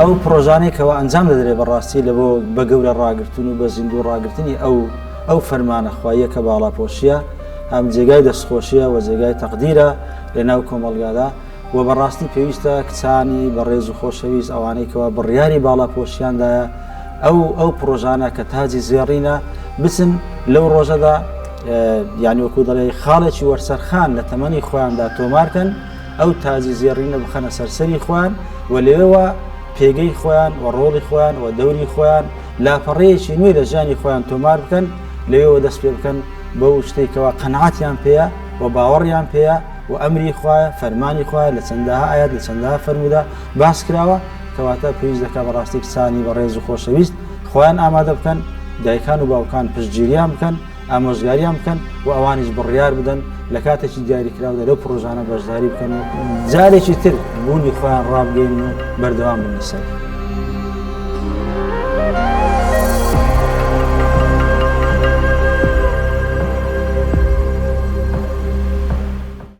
ئەو پرۆژانەی کەوا ئەنجام دەدرێت بەڕاستی لە بۆ بە گەورە ڕاگرتن و بە زیندوو ڕاگرتنی ئەو ئەو فەرمانە خواییە کە باڵاپۆشیە هەم جێگای دەستخۆشیە و جێگای تەقدیرە لە ناو کۆمەڵگادا و بەڕاستی پێویستە کچانی بەڕێز و خۆشەویست ئەوانەی کەوا بڕیاری باڵاپۆشیاندایە ئەو ئەو پرۆژانە کە تاجی زێڕینە بچن لەو ڕۆژەدا یانی وەکو دەڵێ خاڵێکی وەرسەرخان لە تەمەنی خۆیاندا تۆمارکەن ئەو تاجی زێڕینە بخەنە سەر سەری خۆیان و لەوێوە پێگەی خۆیان و ڕۆڵی خۆیان و دەوری خۆیان لاپەڕەیەکی نوێ لە ژیانی خۆیان تۆمار بکەن لەوێوە دەست پێ بکەن بەو شتێک کەوا قەنعاتیان پێیە و باوەڕیان پێیە و ئەمری خوایە فەرمانی خوایە لە چەندەها ئاەت لە چەندەها فەرمودا باس کراوە کەواتە پێویست دەکات بەڕاستی کچانی بەڕێز و خۆشەویست خۆیان ئامادە بکەن دایکان و باوکان پشتگیریان بکەن ئامۆژگاریان بکەن و ئەوانیش بڕیار بدەن لە کاتێکی دیاریکراودا لەو پڕۆژانە بەشداری بکەن و جارێکی تر بوونی خۆیان ڕابگەین و بەردەوام بن لەسەری.